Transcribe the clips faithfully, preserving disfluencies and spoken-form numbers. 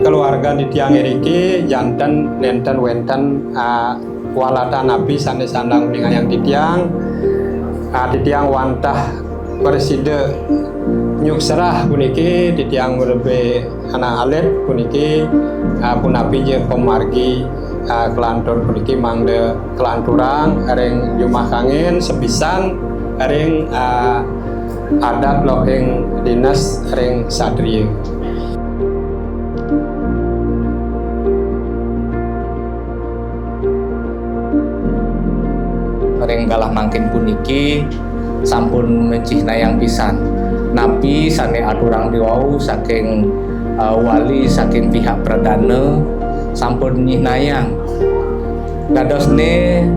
Keluarga titiang iriki janten nénten wénten, ah, walatan napi sané sandang uningayang titiang, ah, titiang wantah prasida nyukserah puniki, titiang malebé anak alit puniki, ah, punapi ja pamargi, ah, kelantur puniki mangda kelanturang ring jumah kanggén sepisan ring, ah, adat lohing dinas ring satria. Ring galah mangkin puniki sampun macihnayang pisan. Napi sané aturang diwau saking, eh, wali saking pihak pradana sampun nyihnayang. Dadosné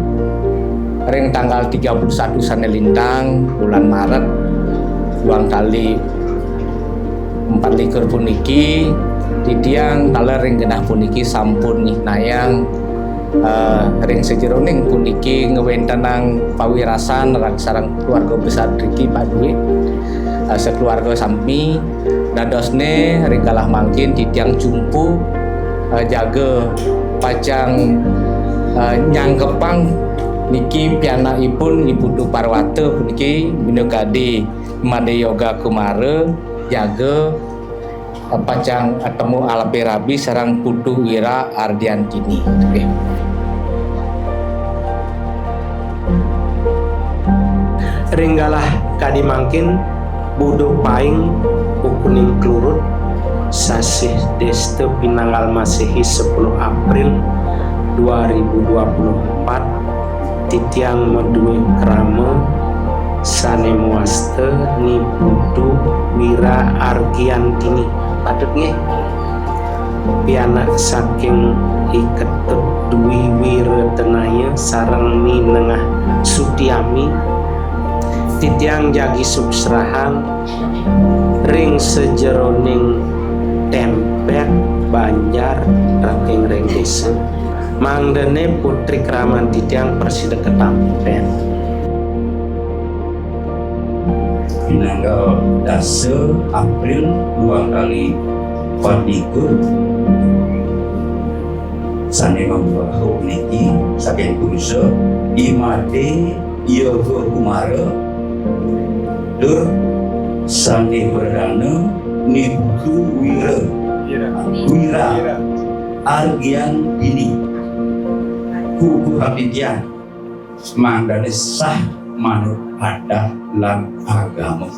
ring tanggal tiga puluh satu sané lintang bulan Maret, duang tali empat likur puniki, titiang taler ring genah puniki sampun nyihnayang, eh, ring sajeroning puniki ngwéntenang pawirasan rak sareng keluarga besar driki Pak Dwi, eh, sekeluarga sami. Dadosné ring galah mangkin titiang jumpu, eh, jaga pacang, eh, nyangkepang niki pianakipun I Putu Parwata puniki minakadi Madé Yoga Kumara, jaga, eh, pacang, eh, temu alebé rabi sareng Putu Wira Ardiantini. Nggih. Ring galah kadi mangkin, Buda Paing, kukuning Klurut, sasih Désta pinanggal Maséhi sepuluh April dua ribu dua puluh empat, titiang madué krama sané mawasta Ni Putu Wira Argiantini. Patut nggih. Pianak saking I Ketut Dwi Wiratenaya sareng Ni Nengah Sutiami, titiang jagi suksrahang ring sajeroning tempek banjar raking ring désa. Mangdané putri kraman titiang prasida katampén. Pinanggal dasa April duang tali empat likur, sané mangbaha puniki saking purusa I Madé Yoga Kumara, tur sané pradana Ni Putu Wira, Wira Argiantini. Kukuh titiang mangdané sah manut adat lan agama.